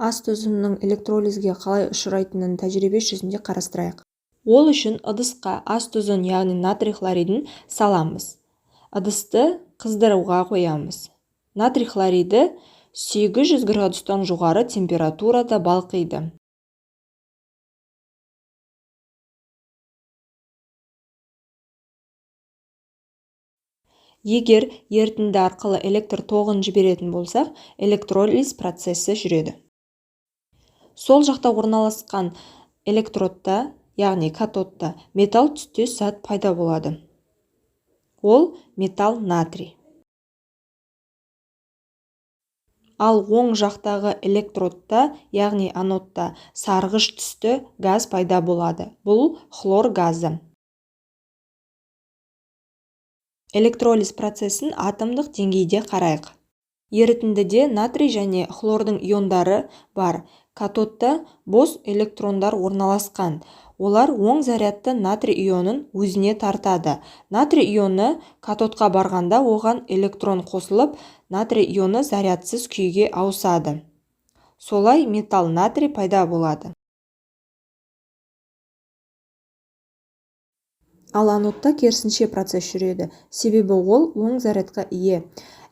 Ас тұзының электролизге қалай ұшырайтынын тәжірибе жүзінде қарастырайық. Ол үшін ыдысқа ас тұзын, яғни натрий хлоридін саламыз. Ыдысты қыздыруға қоямыз. Натрий хлориді 800 градустан жоғары температурада балқиды. Егер ерітінді арқылы электр тоғын жіберетін болсақ, электролиз процесі жүреді. Сол жақта орналасқан электродта, яғни катодта, металл түстес зат пайда болады. Ол металл натрий. Ал оң жақтағы электродта, яғни анодта, сарғыш түсті газ пайда болады. Бұл хлор газы. Электролиз процесін атомдық деңгейде қарайық. Ерітіндіде натрий және хлордың иондары бар. Катодта бос электрондар орналасқан. Олар оң зарядты натрий ионын өзіне тартады. Натрий ионы катодқа барғанда оған электрон қосылып, натрий ионы зарядсыз күйге ауысады. Солай металл натрий пайда болады. Ал анодта керісінше процесс жүреді, себебі ол оң зарядқа ие.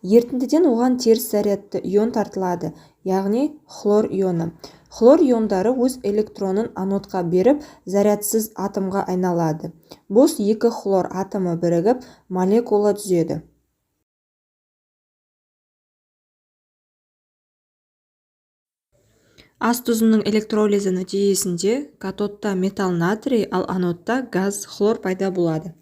Ерітіндіден оған теріс зарядты ион тартылады, яғни хлор ионы. Хлор иондары өз электронын анодқа беріп, зарядсыз атомға айналады. Бос екі хлор атомы бірігіп, молекула түзеді. Ас тұзының электролизі нәтижесінде катодта металл натрий, ал анодта газ хлор пайда болады.